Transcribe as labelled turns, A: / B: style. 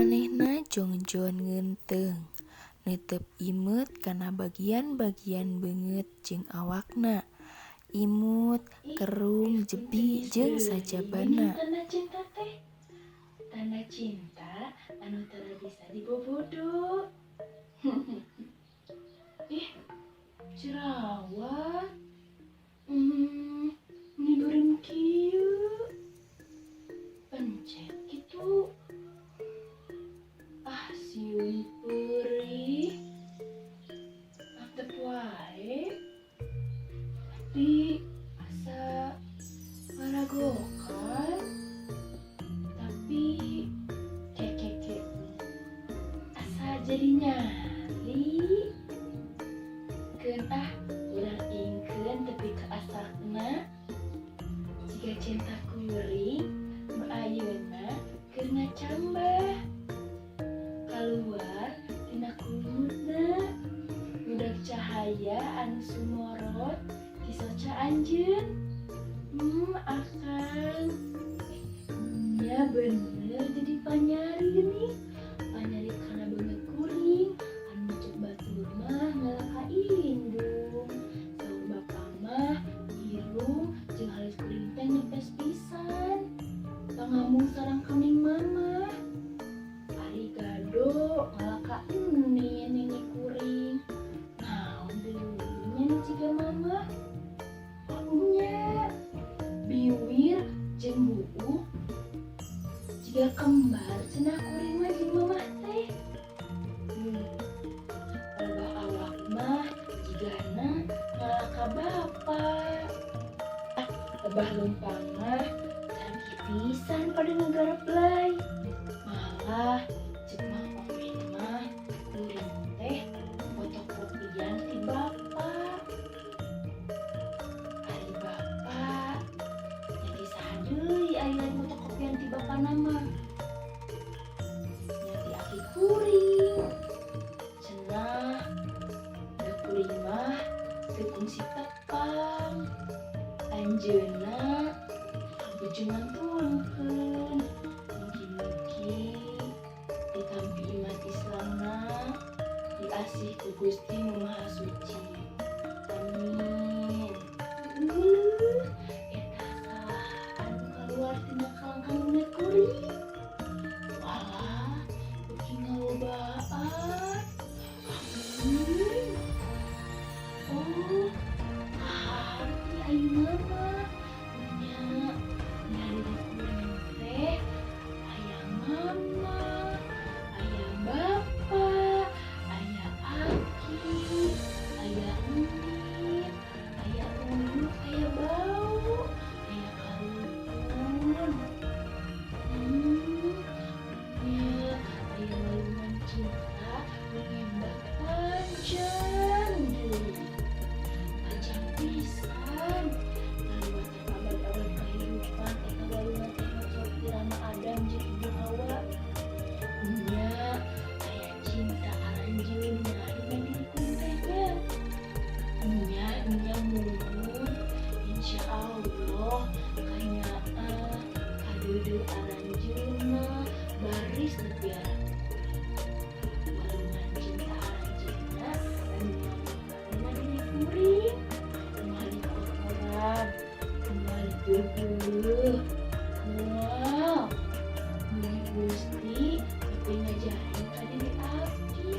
A: Manehna jongjon ngeunteung, neuteup imeut kana bagian-bagian beungeut jeung awakna, imut,
B: Ih,
A: kerung,
B: geus
A: jebi
B: geulis
A: jeung
B: deui geuning
A: sajabana.
B: Tanda cinta teh. Tanda cinta anu tara bisa dibobodo. Ih, jerawat. Meni beureum kieu. Pencet kitu. Ah, sieun peurih. Antep wae. Tapi asa maragokan. Tapi ke. Asa jadi nyari. Keun ah, urang ingkeun tepi ka asakna. Jiga cinta kuring nu ayeuna keur ngacambah. Kaluar tina kulumutna. Budak cahaya anu sumorot ti soca anjeun. Akang. Nya bener jadi panyari geuning. Panyari kana beungeut kuring anu cek batur mah ngalah ka indung. Saur bapa mah irung jeung halis kuring teh nyepes pisan. Pangambung sareng kening mamah. Ari gado ngalah ka enin nini kuring. Naon deui nya nu jiga mamah? Oh nya, biwir jeung buuk jiga kembar cenah kuring mah jeung mamah teh. Lebah awak mah jigana ngalah ka bapa. Ah, lebah leumpang mah canggih pisan pada ngegarap belai. Malah cek Mang Omen mah kuring teh fotokopian ti bapa. Ari bapa nya ti saha deui ari lain fotokopian ti bapana mah. Nya ti aki kuring. Cenah da kuring mah teu kungsi tepang. Anjeunna kabujengan turunkeun. Mugi-mugi ditampi iman Islamna, diasih ku Gusti Nu Maha Suci. Amin. Eta saha anu kaluar tina kalangkang beungeut kuring? Walah, beuki ngalobaan. Amin. Oh, kaharti ayeuna mah. Nya, dina diri kuring teh aya mama, aya bapa, aya aki, aya enin, aya uyut, aya bau, aya karuhun. Nya aya walungan cinta nu ngembang panjang deui. Panjang pisan. Ngaliwatan abad-abad kahirupan eta walungan teh ngocor ti Rama Adam jeung Ibu Hawa. Nya aya cinta aranjeunna dina diri kuring teh nya. Nya nya muhun, insyaallah kanyaah kadeudeuh aranjeunna baris dipiara ku kuring. Walungan cinta aranjeunna anu ngambang dina diri kuring. Moal dikotoran, moal digeugeuh, moal. Mugi Gusti nepi ngajarin ka diri abdi.